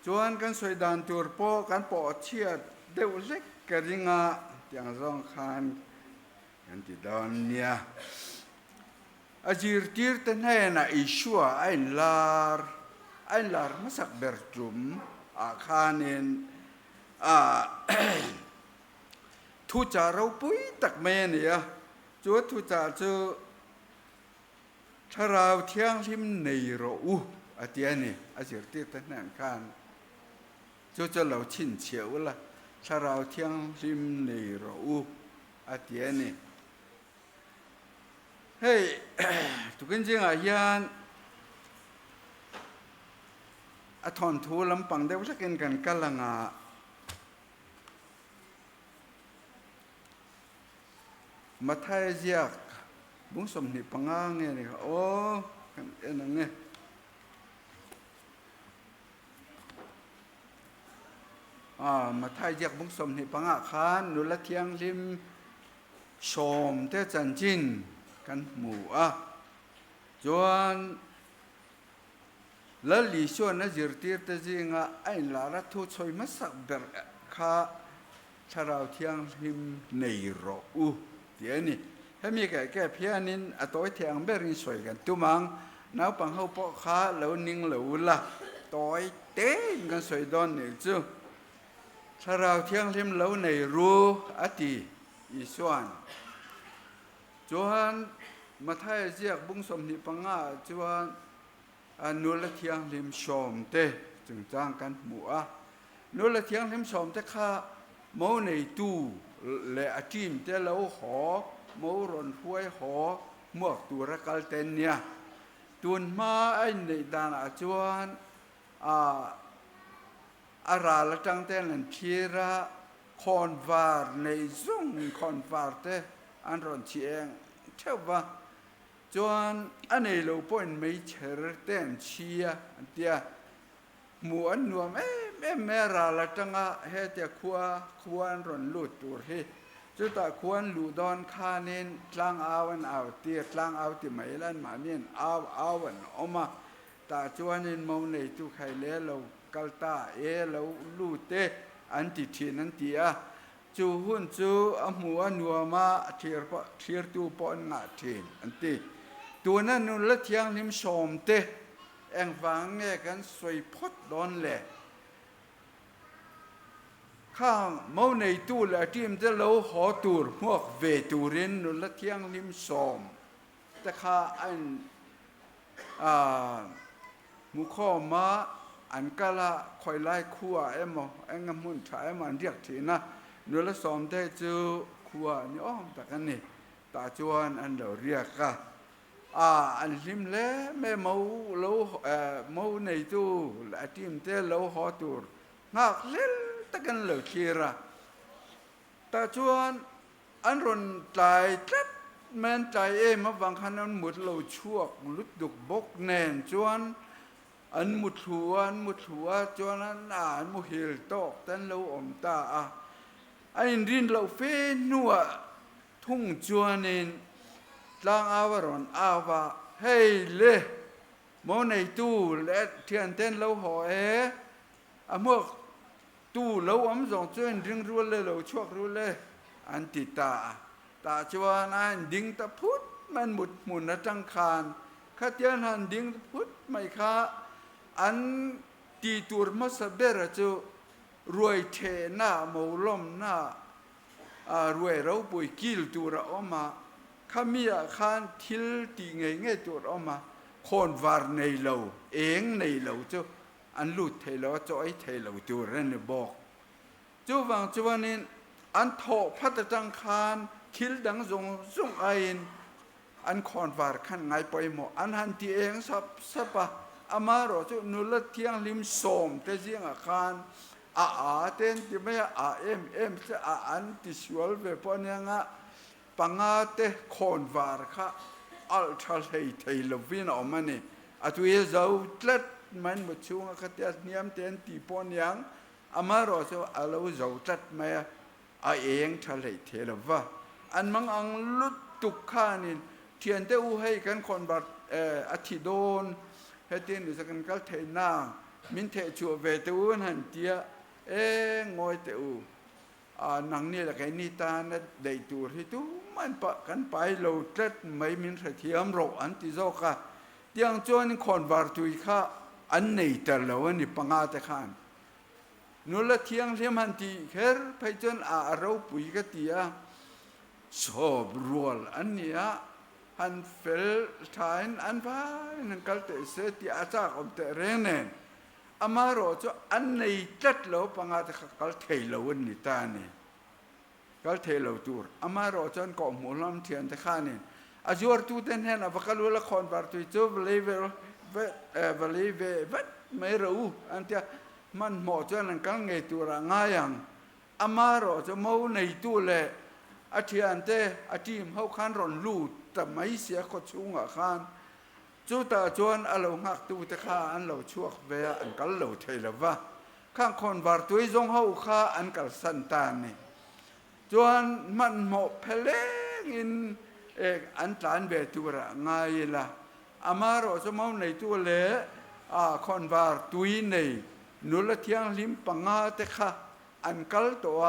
Chuan kan sawi dan tur pawh kan pawh chhiat deuh hlek ka ring a, tiang zawng khan Kan ti dawn nia. A zirtirte hnenah Isua a inlar, a inlar hmasak ber tum ah khanin a thuchah ropui tak mai a ni a. Chu a thuchah chu Thlarau Thianghlim nei rawh u a ti a ni. A zirtirte hnen khan chu chu lo chhinchhiah ula, Thlarau Thianghlim nei rawh u a ti a ni. Hei tukin zingah hian a thawnthu lampang deuh hlekin kan kal ang a, Mathaia ziak bung 25 nge ni kha aw kan en ang e. Mathai ziak bung 25 khan nula thianghlim sawm te chanchin kan hmu a. Chuan Lal Isuan a zirtirte zinga a inlar a thu chhawi hmasak ber kha Thlarau Thianghlim nei rawh u tih a ni. Hemi kaih kep hianin a tawi thei ang berin sawi kan tum ang. Naupang ho pawh kha lo ning lo ula, tawi tein kan sawi dawn nih chu. Thlarau Thianghlim lo nei ru a ti Isuan. Chuan Mathaia ziak bung 25 ah chuan nula thianghlim sawmte chungchang kan hmu a. Nula thianghlim sawmte kha mo neitu leh a team te lo haw, mo rawn hruai haw hmuak tura kal te an nia. Tun hma a inneih danah chuan a ral atang ten an thlir a, khawnvar nei zung khawnvar te an rawn chhi eng theuh va. Chuan a nei lo pawhin meichher te an chhi a, an ti a. Hmuh an nuam em em mai a, ral atanga hetia khua khua an rawn lut tur hi. Chutah khua an luh dawn khanin tlang au an au tir, tlang au ti mai ila anmahni an au au an awm a. Tah chuanin mo neitu khai le lo kal ta e lo lut e an ti thin an ti a. Chu hun chu a hmu a nuam a, thlir pawh thlirtu pawh an ngah thin an ti. Tuna nula thianghlim sawmte engvang nge kan sawi phawt dawn le? Khang mo neitu leh a team te lo haw tur hmuak ve turin nula thianghlim sawmte kha a in Hmu khawm a, an kal a, khawi lai khua emaw, eng a hmun tha emaw an riak thin a, nula sawmte chu khua ni awm tak a ni. Tah chuan an lo riak a, a an hlim hle mai mo lo mo neitu leh a team te lo haw tur nghak hlel takin an lo thlir a. Tah chuan An rawn tlai tlat mai, an tlai em avang khan an mut lo chhuak lut duk bawk nen chuan an mu thlu a, an mu thlu a, chuan an a an muhil tawk te an lo awm ta a. A inrin loh fe hnuah thung chuanin tlang au a rawn au a, Hei le, mo neitu leh thiante an lo haw e, a hmuak Tu lo awm zawng chu in ring rual le lo chhuak rual e, an ti ta a. Tah chuan a in ding ta phut mai, an mut hmun atang khan khatian han ding ta phut mai kha an ti tur hmasa bera chu ruai thehna, molawmna, ruai ropui kil tur a awm a, khami ah khan thil tih ngei ngei tur a awm a, khawnvar nei lo, eng nei lo chu. an lut thei lo a, chaw ei thei lo tur a ni bawk. Chuvang chuanin an thawh phat atang khan thil dang zawng zawng aiin an khawnvar khan ngai pawimawh an han ti eng sap sap a, amaherawh chu nula thianghlim sawm te zingah khan a a te an ti mai a, a em em che a an ti sual ve pawh aniang a, panga te khawnvar kha alh tha hlei thei lovin a awm a ni. A tui zo tlat mai an mu chhunga khatia hniam te an ti pawh aniang, amaherawh chu a lo zo tlat mai a, a eng tha hlei thei lo va. An mang ang lutuk khanin thiante u hei kan khawnvar a thi dawn hetin ni kan kal thei na min theh chhuah ve te u an han tia e ngawi teh u a nangni leh keini tana daih tur hi tuman pah kan pai lo tlat mai min hrethiam rawh an ti zawk a. Tiang chuanin khawnvar tui kha an nei ta lo a ni panga te khan. Nula thianghlim han tih kher phei chuan a ropui ka ti a, sawp rual an ni a, han fel thain an vaiin han kal teh se tih a chak awm teh reng nen amaherawh chu an nei tlat lo panga te kha kal thei lo an ni ta a ni. Kal thei lo tur amaherawh chuan kawhhmuh hlawm thian te khanin a zuartute hnenah va kal ula khawnvar tui chu va lei ve va lei ve vat mai rawh u an tia hmanhmawh chuan an kal ngei turah ngai ang. Amaherawh chu mo neitu leh a thiante a team ho khan rawn lut ta mai sia khaw chhungah khan chutah chuan a lo nghaktute kha an lo chhuak ve a an kal lo thei lo va. Khang khawnvar tui zawng ho kha an kalsan ta a ni. Chuan hmanhmawh phelengin an tlan ve turah ngai ila, amaherawh chu mo neitu leh khawnvar tui nei nula thianghlim panga te kha an kal tawh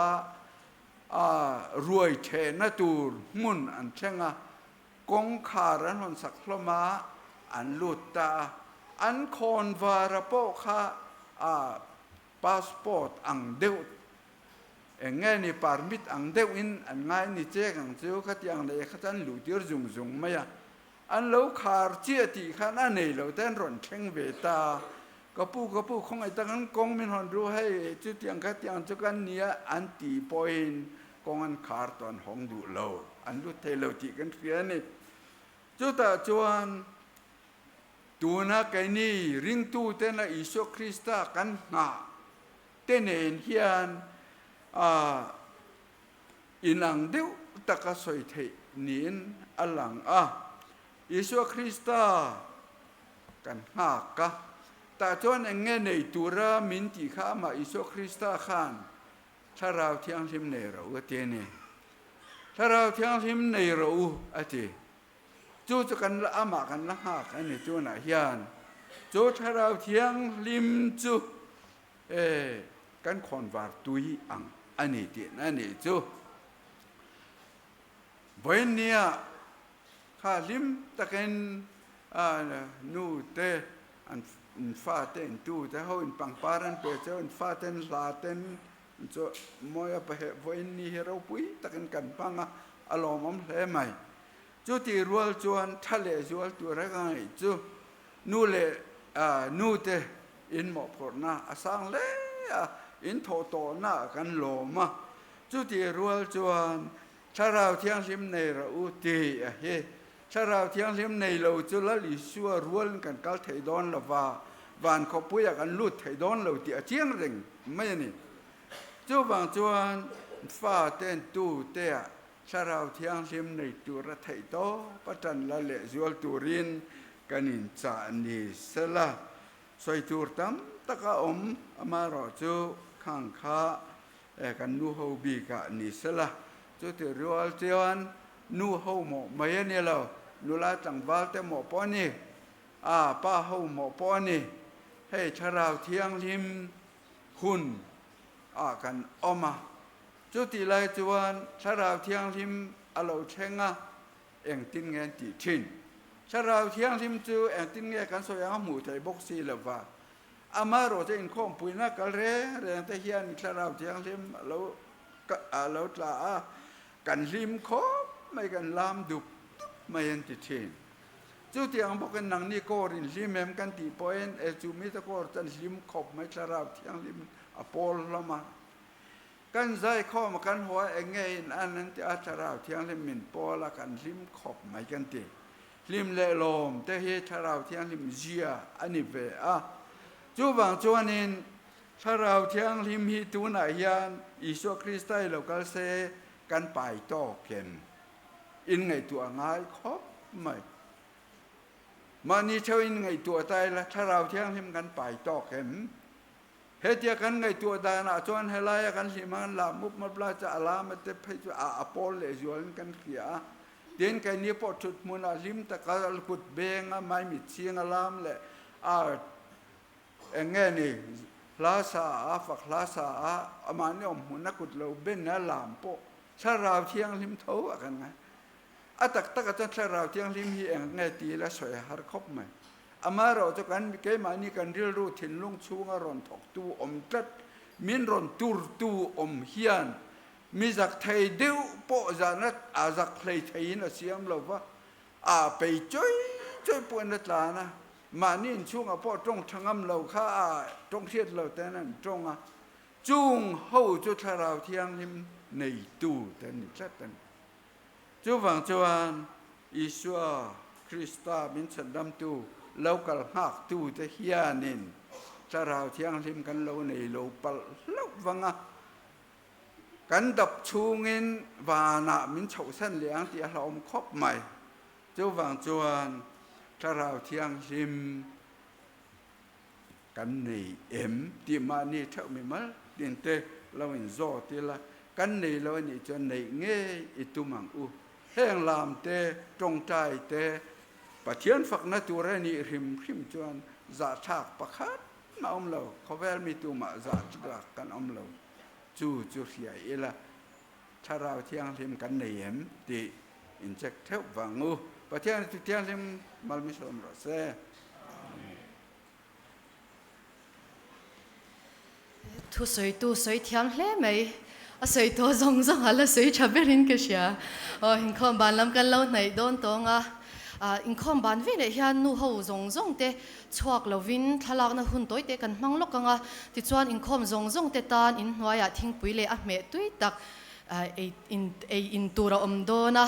a, ruai thehna tur hmun an thleng a, kawngkhar an hawn sak hlawm a, an lut ta a. An khawnvara pawh kha a passport ang deuh, eng nge ni permit ang deuhin an ngai ni chek ang chu khatiang leh kha chuan luh tir zung zung mai a. An lo khar chiah tih khan a nei lo te an rawn thleng ve ta. Ka pu, ka pu, khawngaih tak an kawng min hawn ru hei, chutiang khatiang chu kan nia an tih pawhin kawng an khar tawh an hawng duh lo, an lut thei lo tih kan hria a ni. Chutah chuan tuna keini ringtutena Isua Krista kan nghah te nen hian inang deuh taka sawi theih niin a lang a. Isua Krista kan nghak a, tah chuan eng nge nei tura min tih kha amah Isua Krista khan Thlarau Thianghlim nei rawh u a ti a ni. Thlarau Thianghlim nei rawh u a ti. Chu chu kan la amah kan la nghak a ni tunah hian. Chu Thlarau Thianghlim chu e kan khawnvar tui ang a ni tihna a nih chu. Vawiinnia kha hlim takin nu te an fa te in tu te ho in pangpar an pe cheu an fa ten hla ten chu mawi a paheh vawiin ni hi ropui takin kan hmang a, a lawmawm hle mai. Chu tih rual chuan tha leh zual tur a ka ngaih chu nu leh nu te in mawhphurhna a sang hle a, in thawh tawhna ah kan lawm a. Chu tih rual chuan Thlarau Thianghlim nei rawh u tih a hi. Thlarau Thianghlim nei lo chu Lal Isua rualin kan kal thei dawn lo va, van khawpuiah kan lut thei dawn lo tih a chiang reng mai a ni. Chuvang chuan fa ten tu tea Thlarau Thianghlim nei tura theih tawp a tan la leh zual turin kan inchah ni sela. Sawi tur tam tak a awm, amaherawh chu khang kha kan nu ho bikah ni sela. Chuti rual chuan nu ho mawh mai a ni lo, nula tlangval te mawh pawh a ni, a pa ho mawh pawh a ni. Hei Thlarau Thianghlim hun ah kan awm a, chutih lai chuan Thlarau Thianghlim a lo thleng a, engtin nge an tih thin? Thlarau Thianghlim chu engtin nge kan sawi ang a hmuh theih bawk si lo va, Amaherawh chu inkhawmpuina kal reng reng te hian Thlarau Thianghlim a lo tla a, kan hlim khawp mai, kan lam dup dup mai an ti thin. Chutiang bawkin nangni kawr in hlim em kan tih pawhin e chu mite kawr chu an hlim khawp mai thlarau thianghlim a pawl hlawm a. Kan zai khawm a kan haw a eng nge in an an ti a thlarau thianghlim min pawl a kan hlim khawp mai kan ti. Hlim leh lawm te hi thlarau thianghlim zia a ni ve a. Chuvang chuanin thlarau thianghlim hi tunah hian Isua Krista i lo kal se kan pai tawk em? In ngaihtuah ngai khawp mai. Mahni theuh in ngaihtuah ta ila thlarau thianghlim kan pai tawk em? Hetia kan ngaihtuah danah chuan helaia kan hlim a kan lam mup mup lai chu a lama te phei chu a a pawl leh zualin kan hria a. Tin, keini pawh thut hmunah hlim taka kut benga maimit chhing a lam leh a eng nge ni hla sa a fak hla sa a amahni awm hmuna kut lo ben a lam pawh thlarau thianghlim tho a kan ngai. A tak takah chuan thlarau thianghlim hi eng nge ti ila sawi a har khawp mai. Amaherawh chu kan keimahni kan rilru thinlung chhunga rawn thawktu awm tlat, min rawn turtu awm hian mi zak thei deuh pawh zahna a zak hlei theiin a siam lo va, a pei chawi chawi pawhin a tlan a, mahni inchhungah pawh tawng tha ngam lo kha a tawng hriat lo ten an tawng a, chung ho chu thlarau thianghlim neitu te an ni tlat a ni. Chuvang chuan Isua Krista min chhandamtu lo kal nghaktute hianin Thlarau Thianghlim kan lo nei lo palh hlauh vang a, kan dap chhungin vanah min chhohsan leh ang tih a hlauhawm khawp mai. Chuvang chuan Thlarau Thianghlim kan nei em tih mahni theuh mi mal tin te lo in zawt ila, kan nei lo anih chuan neih ngei i tum ang u. Heng lam te, tawngtai te, Pathian fakna tur a nih hrim hrim chuan zahthlak pakhat mah awm lo, khawvel mi tumah zahthlak kan awm lo. Chu chu hria ila, Thlarau Thianghlim kan nei em tih in check theuh vang u. Pathian chu Thianghlim malmisawm rawh se. Thusawitu sawi thiam hle mai. A sawi tawh zawng zawng a la sawi tha berin ka hria. Aw inkhawm ban lam kan lo hnaih dawn tawng a. Inkhawm ban ve leh hian nu ho zawng zawng te chhuak lovin thlalakna hun tawi te kan hmang lawk ang a. Tichuan inkhawm zawng zawng te tan inhnuaiah thingpui leh a hmeh tui tak ei in ei in tur a awm dawn a,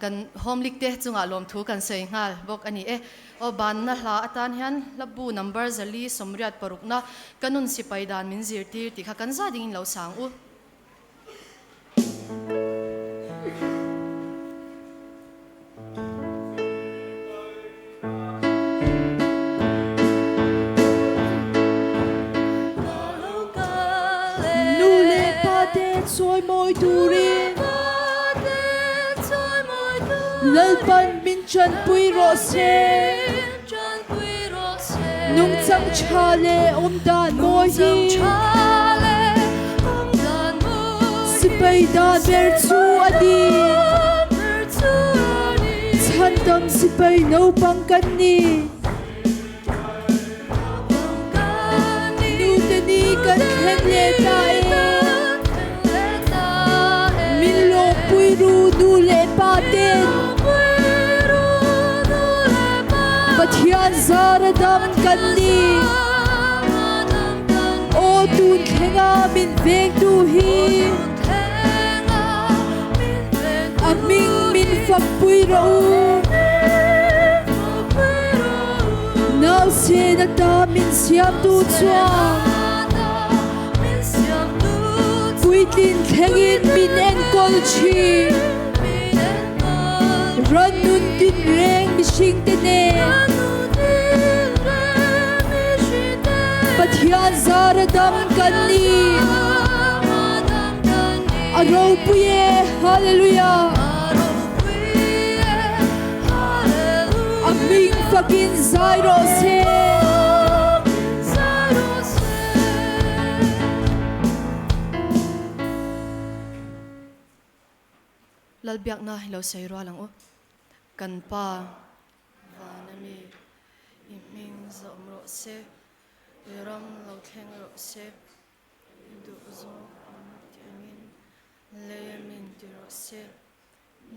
kan home league te chungah lawmthu kan sawi nghal bawk a ni e. Aw banna hla atan hian hlabu number 486 na ka nun sipai dan min zirtir tih kha kan za dingin lo sang u. Nu leh pa te chawimawi turin Lalpan min chanpui rawh se. Nungchang tha leh awmdan mawi hi Sipai dan ber chu a ni. Chhandam sipai naupang kan ni. Nute ni kan thlen leh ta e. Min lawmpui ru nu leh pa ten. Pathian zara dam kan ni. Aw tun thlenga min vengtu hi. A hming min fakpui rawh u. Nausen ata min siamtu chuan puitlin thlengin min enkawl thin. Ran nun tinreng mihringte nen Pathian zara dam kan ni. A ropui e, Hallelujah! A hming fakin zai rawh se. Lalbiakna hi lo sawi rual ang u. Kan Pa vana mi i hming zawm rawh se, i ram lo thleng rawh se, i duh zawng awm ti angin lei a min ti rawh se.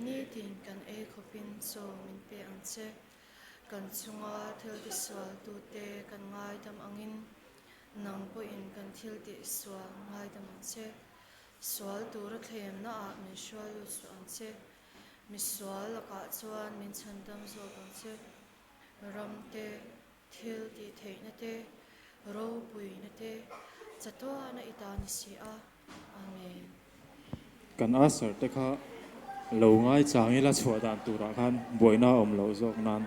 Nitin kan ei khawpin chaw min pe ang che. Kan chunga thil tisualtute kan ngaidam angin, nang pawhin kan thil tihsual ngaidam ang che. Sual tura thlemnaah min hruai lut suh ang che. Misual lakah chuan min chhandam zawk ang che. Ram te, thil tih theihna te, ropuina te, chatuana i ta ni si a. Amen. Kan usher te kha lo ngaichang ila chhuah dan turah khan buaina a awm loh zawk nan.